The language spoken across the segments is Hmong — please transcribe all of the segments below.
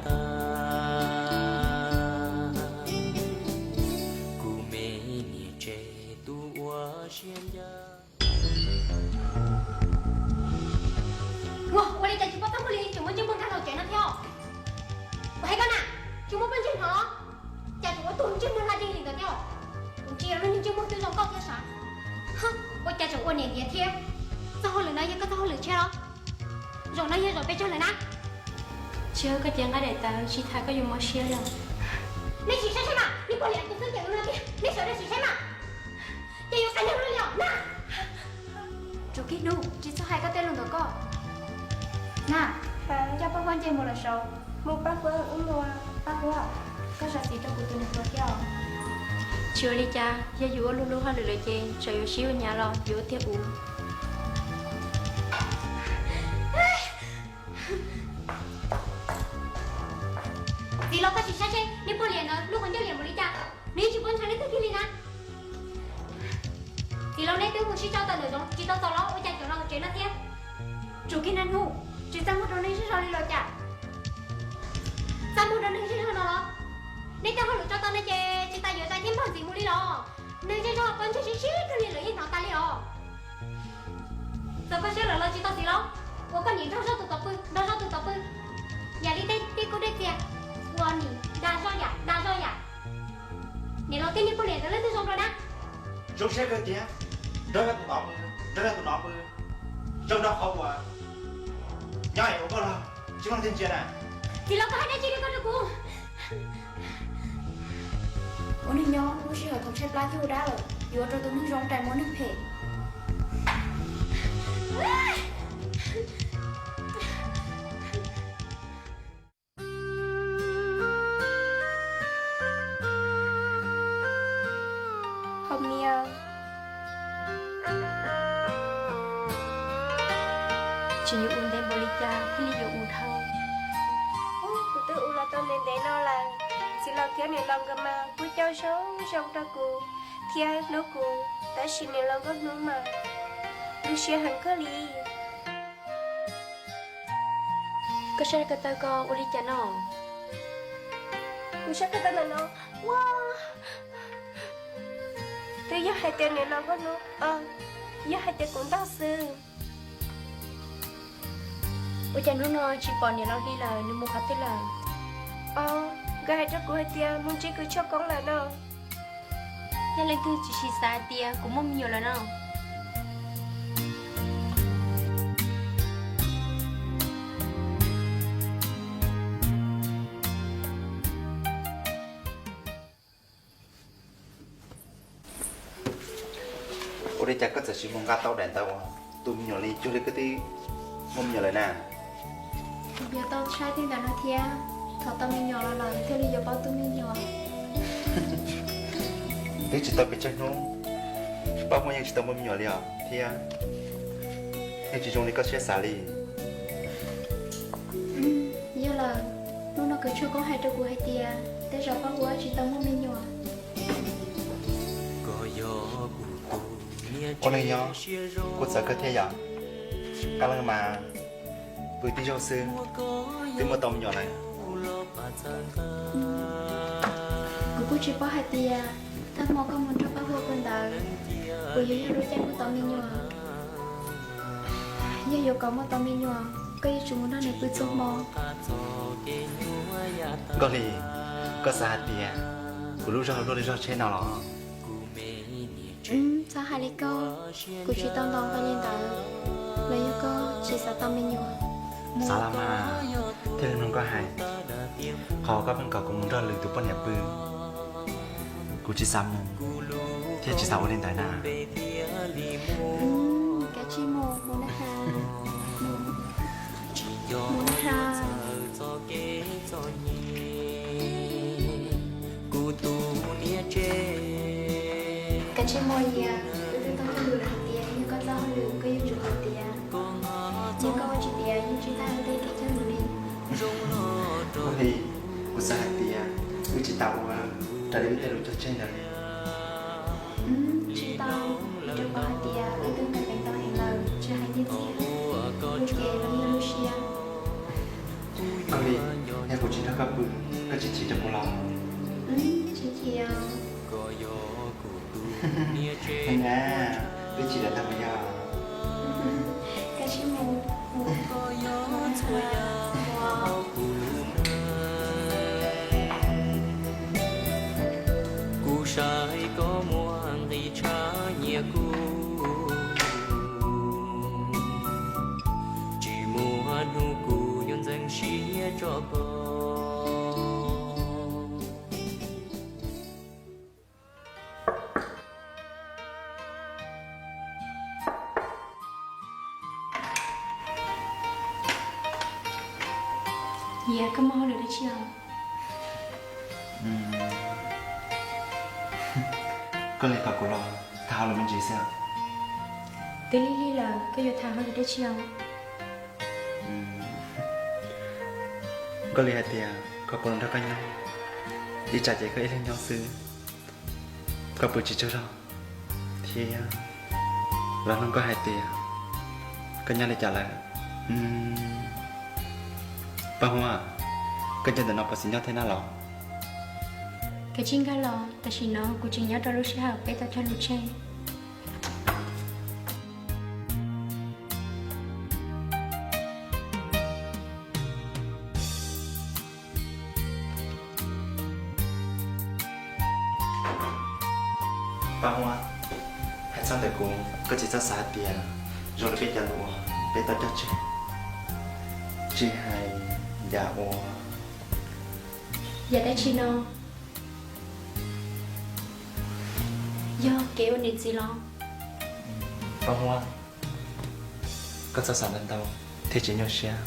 tas, kuv me niam tsev tus ua siab ncaws. Ua li cas tsis paub txaj muag li, tseem muaj ntsej muag nkag los tsev no thiab? Kuv hais koj na, tsis muaj pob ntseg hnov, cas tseem ua tus ntsej muag laj dej li ntawd thiab? Kuv ntsia lub niag ntsej muag twb zoo nkauj thiab sav. Ua cas tseem ua niam ntiav thiab? Txoj hauj lwm no yog koj txoj hauj lwm tshiab los? Zaum no yog zaum pes tsawg lawm na? Tsis yog koj cev nqaij daim tawv tsis tas koj yuav mob siab los? Nej sim saib saib mas, niag pog liam tus xwb ces ua no tiag, nej sawv daws sim saib mas. Ces yuav qas nyuj li os na. Tsuas kiag hnub tsis txhob hais koj tej lus ntawm koj na. Coj Paj Huab nce mus lawm saud. Mus Paj Huab, wb mus Paj Huab. Koj zam txim rau kuv tus niam hluas thiab os. Tsis ua li cas, yog yus ua luag lub hauj lwm lawm ces txawm yuav sib ua nyav los yuav ua tiag ub. Txiv laus, koj sim saib seb niag pog liam ntawd lub qhov ncauj liam npaum li cas, nws yeej tsis pub ntshaw leej twg kiag li na. Txiv laus, neb twb mus sib tso tawm ntawm zoov tsis tau txaus los ua cas cov los tsev no thiab? Tsum kiag na hnub, tsis txaj muag rau neeg zej zog li los cas? Txaj muag rau neeg zej zog no los? Nej tej hauj lwm tso tau ne ces tsis tas yuav zais thiab npog ntxiv mus li los? Neeg zej zog pab ntsej sib sib kawg li lawm yeej hnov tas li os. Txaus koj siab lawm los tsis tau txiv laus, ua koj niam nrog zoj tus tau pw, nrog zoj tus tau pw. Yam li tej tib kub dej txias, ua niam dag zoj yam dag zoj yam. Niam laus, tej niag poj niam ntawd leej twg zoo dua na? Zoo siab kawg tiag, nrog zoj tus tau pw, nrog zoj tus no pw. Zoo nrog qhov uas nyob es ua koj los tsis muaj leej twg ntsia na. Txiv laus, koj hais dab tsi li ko rau kuv? Ua neeg nyob lub sij hawm thaum tshaib plab thiaj ua dab lawm, yuav ua rau tus neeg zoo rais muaj neeg phem. Hauv Mias, tseem yuav ua ntev npaum li cas thiaj li yuav ua dhau? Kuv twb ua los tau ntev ntev no lawm. Txiv laus thiab niam laus nkawd mas kuj coj zoo zoo rau kuv thiab hlub kuv, tab sis niam laus Nkauj Hnub mas tu siab heev kawg li. Koj saib ko taw ko ua li cas no? Kuv saib ko taw ntawm no, ua, twb yog hais tias niam laus Nkauj Hnub, yog hais tias kuv ntog xwb. Ua cas hnub no tsis pom niam laus Hli lawm, nws mus qhov twg lawm? Os, nkawd hais rau kuv hais tias mus ntsib kws tshuaj koob lawm no. Yog leej twg tsis xav hais tias kuv muaj me nyuam lawm no? Ua li cas koj txawm tsis mus nqa tau daim ntawv uas tu me nyuam li cuag li koj twb muaj me nyuam lawm na? Yuav tau saib tej ntawd no thiab, thaum tau me nyuam los lawm thiaj li yuav paub tu me nyuam. Twb tsis tau pes tsawg hnub, Paj Huab yeej tsis tau muaj me nyuam li os thiab, yeej tsis zoo li koj siab xav li. Yog lawm, hnub no kws tshuaj koob hais rau kuv hais tias tej zaum Paj Huab tsis tau muaj me nyuam. Ua neej nyob kuj txawv kawg thiab yom, qee leej mas pw tib zaug xwb twb muaj tau me nyuam lawm. Kuv kuj tsis paub hais tias tag hmo koj mus nrog Paj Huab pw ntawd, puas yuav yog lub caij muaj tau me nyuam? Yog yuav kom muaj tau me nyuam, koj yuav tsum mus nrog nws pw txhua hmo. Nkauj Hli, koj xav hais tias kuv lub zog luaj li zog tsheb no los? Txhob hais li koj, kuv tsis tau ntaus nqi li ntawd, los yog koj tsis xav tau me nyuam? Xav los mas, thiaj li mloog koj hais, qhov koj pheej kom kuv mus nrog lwm tus poj niam pw, kuv tsis xav mus, thiab tsis xav ua li ntawd na. Kav tsij mus, mus na has, mus na has. Kav tsij mus Yias, wb twb tau hais lus lawm hais tias yog koj txoj hauj lwm koj yuav tsum hais tias, yog koj ua tsis tiav yeej tsis tau hais tej kev coj mus li. Ua li, kuv xav hais tias wb tsis tas ua raws li wb tej lus cog tseg ntawd li. Tsis tau, rau qhov hais tias wb twb nqis peev tau heev lawm, tsis hais nyiaj txiag, lub cev los yog lub siab. Ua li, yog Kuv tsis nrog koj pw, koj tsis chim rau kuv los? Tsis chim. Heev na, twb chim lawm ntag puas yog? Koj tsis mus, kuv saib koj muaj nqis tshaj nyiam kuv, tsis muaj hnub kuv yuav ntxeev siab tso koj. Yias, koj muaj hauj lwm dab tsi os? Koj li kom kuv los tham hauj lwm me ntsis xwb. Twb lig lig lawm, koj yuav tham hauj lwm dab tsi os? Koj li hais tias koj puas los nrog koj nyob, ib tsam ces koj ib leeg nyob xwb, koj pw tsis tsaug zog, thiab los nug koj hais tias koj nyob li cas lawm. Paj Huab, koj nyob ntawm no puas xis nyob thiab na los? Koj tsis nkag los, tam sim no kuv tseem nyob rau lub sij hawm peb tau cog lus tseg. Paj Huab, hais txog ntawm kuv, koj tsis txhob xav hais tias zoo li peb cov lus uas peb tau cog tseg, tsis hais yam uas... Yam dab tsi no? Yog kev ua niam txiv los? Paj Huab, koj txhob xav ntau ntau thiaj tsis nyuaj siab.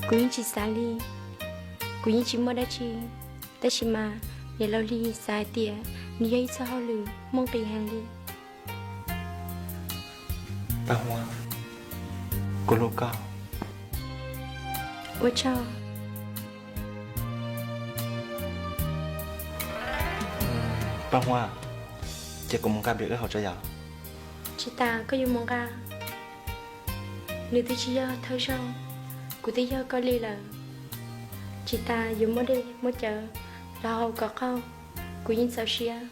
Kuv yeej tsis xav li, kuv yeej tsis muaj dab tsi, tab sis mas niam laus Hli xav hais tias nws yog ib txoj hauj lwm muaj nqis heev li. Paj Huab, kuv hlub koj. Ua tsaug. Paj Huab, ces kuv mus nqa npias wb haus tso yom? Tsis tas koj yuav mus nqa. Nws twb tsis yog thawj zaug, kuv twb yog koj li lawm. Tsis tas yuav muab dej muab cawv los haus kom qaug, kuv yeej txaus siab.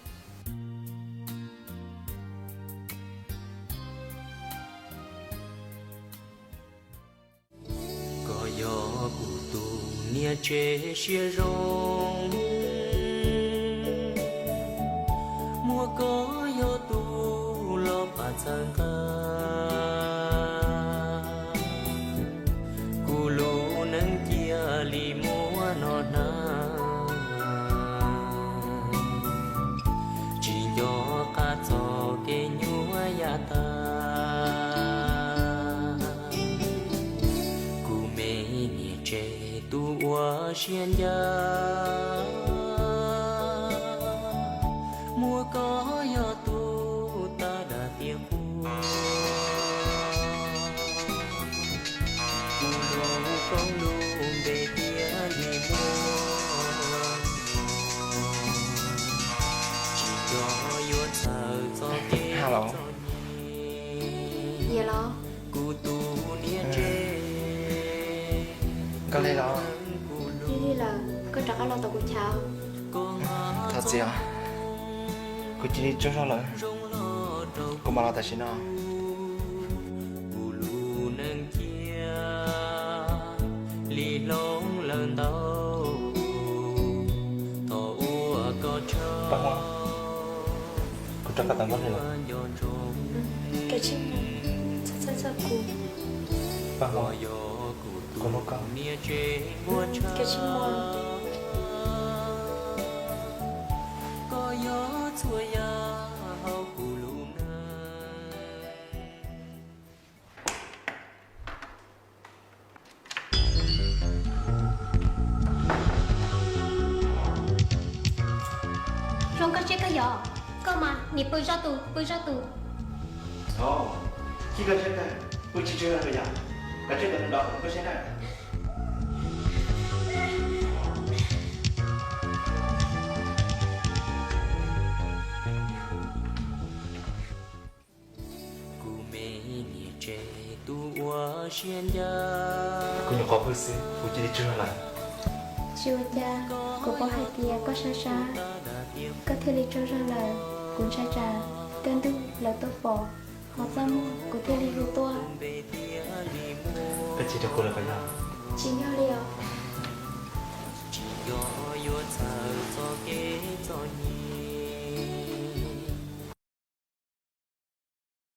Koj yog kuv tus niam tsev siab zoo, muaj koj yog tus los pab txhawb nqa. Kuv lub neej cia li muaj no hnab, tsis nco qab txog kev nyuaj yam tag. Kuv me niam tsev tus uas siab ncaj, muaj koj yog tus tag dag tiaj qub. Kuv lub koob lub npe thiaj li muaj, tsis nco yuav txhawj txoj kev txom nyem. Yias los? Kuv tus niam tsev, koj lig los? Lig lig lawm, koj rov qab los tom kuv chaw. Thov txim os, kuv cia li tsaug zog lawm, kuv mam los tam sim no. Kuv lub neej cia li hloov lawm ntau, thaum uas koj tshawb, kuv rov qab tau npoj hli lawm. Koj tsis mus, txhob txhawj txog kuv. Paj Huab, kuv hlub koj. Koj tsis mus, koj yog txhua yam hauv kuv lub neej. Zoo koj siab kawg yom, koj mas nim pw zoj tus pw zoj tus. Txhob, khib koj siab kawg, pw tsis tsaug zog yom, koj siab kawg nrov koj siab na. Kuv me niam tsev tus uas siab ncaj, kuv nyuam qhuav pw xwb kuv cia li tsaug zog lawm. Tsis ua cas, kuv paub hais tias koj sab sab, koj thiaj li tsaug zog lawm. Kuv ntshai tsam kaj ntug lawv tuaj pom ho txaj muag kuv thiaj li hu tuaj. Koj tsis rau kuv lawm puas yog? Tsis yog li os. Tsis yog yuav txhawj txoj kev txom nyem,